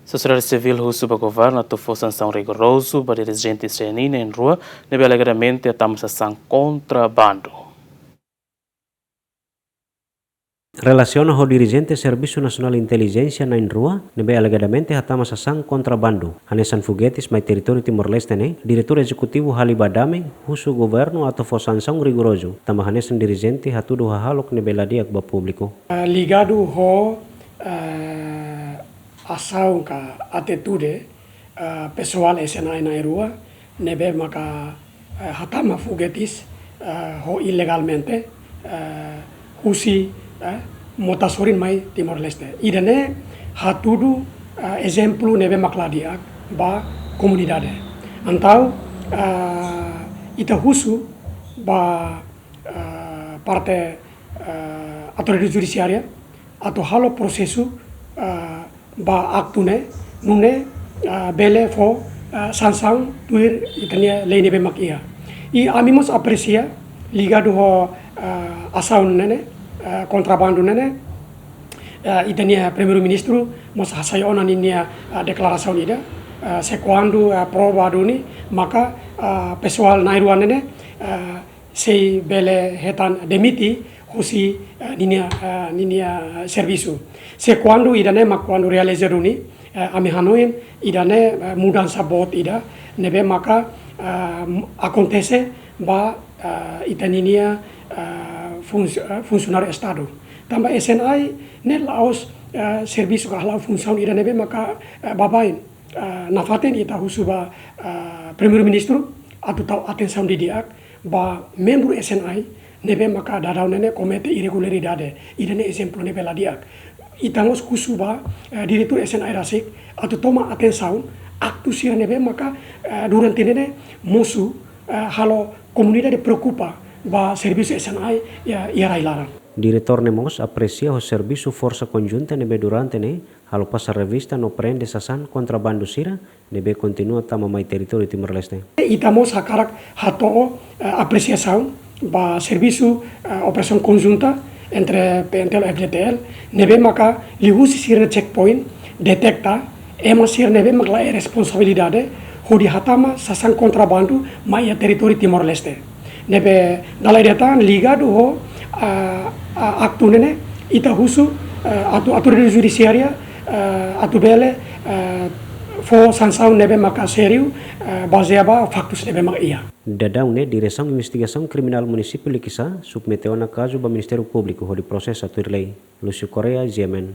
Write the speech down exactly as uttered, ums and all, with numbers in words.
Sosiedade sivíl husu ba governu atu fó sansaun rigorozu ba dirijente C N I na'in-rua ne'ebé alegadamente hatama sansaun kontrabandu. Relasiona ho dirijente Servisu Nasionál Intelijénsia na'in-rua ne'ebé alegadamente hatama sansaun kontrabandu, hanesan fogetis mai territóriu Timor-Leste ne'e, Diretór Ezekutivu Haliba Dame husu governu atu fó sansaun rigorozu, tanba hanesan dirijente hatudu hahalok ne'ebé la di'ak ba públiku. Ah, ligadu ho, ah, asaun ka atitude, ah, pesoál S N I na'in-rua ne'ebé maka, ah, hatama fogetis, ah, ho ilegalmente, ah, husi, ah, mota sorin mai Timor-Leste. Ida-ne'e hatudu, ah, ezemplu ne'ebé mak la di'ak ba komunidade. Entaun, ah, ita husu ba, ah, parte, ah, autoridade judisiária atu halo prosesu, ah, ba aktu ne'e, nune'e, ah, bele fó, ah, sansaun tuir ita-nia lei ne'ebé mak iha. I ami mós apresia ligadu ho, ah, asaun ne'e ne'e, ah, kontrabandu ne'e ne'e, ah, ita-nia Primeiru-Ministru mós hasai ona ninia, ah, deklarasaun ida, ah, se kuandu, ah, prova duni, maka, ah, pesoál na'in-rua ne'e ne'e, ah, sei bele hetan demite husi, eh, ninia, eh, ninia servisu. Se kuandu ida-ne'e mak kuandu realiza duni, eh, ami hanoin ida-ne'e, eh, mudansa boot ida ne'ebé maka, eh, akontese ba, eh, ita ninia, eh, funsi-, eh, funsionáriu Estadu. Tanba S N I ne'e la'ós, eh, servisu ka la'ós funsaun ida ne'ebé maka, eh, baibain. Ah, nafatin ita husu ba, ah, Primeiru-Ministru atu tau atensaun didi'ak ba membru S N I ne'ebé maka daudaun ne'e ne'e komete irregularidade, ida-ne'e ezemplu ne'ebé la di'ak. Ita mós husu ba, eh, diretór S N I rasik atu toma atensaun aktu sira ne'ebé maka, eh, durante ne'e ne'e mosu, eh, halo komunidade preokupa ba servisu S N I iha, iha rai-laran. Diretór ne'e mós apresia ho servisu forsa konjunta ne'ebé durante ne'e halo pasa revista no prende sansaun kontrabandu sira ne'ebé kontinua tama mai territóriu Timor-Leste. Ita mós hakarak hato'o, eh, apresiasaun ba servisu, eh, operasaun konjunta entre P N T L no F D T L ne'ebé maka liuhusi sira-nia checkpoint deteta ema sira ne'ebé mak laiha responsabilidade hodi hatama sansaun kontrabandu mai iha territóriu Timor-Leste. Ne'ebé dala ida tan ligadu ho, ah, ah, aktu ne'e ne'e, ita husu, ah, atu, autoridade judisiária, ah, atu bele, ah, fó sansaun ne'ebé maka sériu, ah, bazeia ba faktus ne'ebé maka iha. Daudaun ne'e Diresaun Investigasaun Kriminál Munisípiu Likisá submete ona kazu ba Ministériu Públiku hodi prosesa tuir lei. Lúcio Correia, G M N.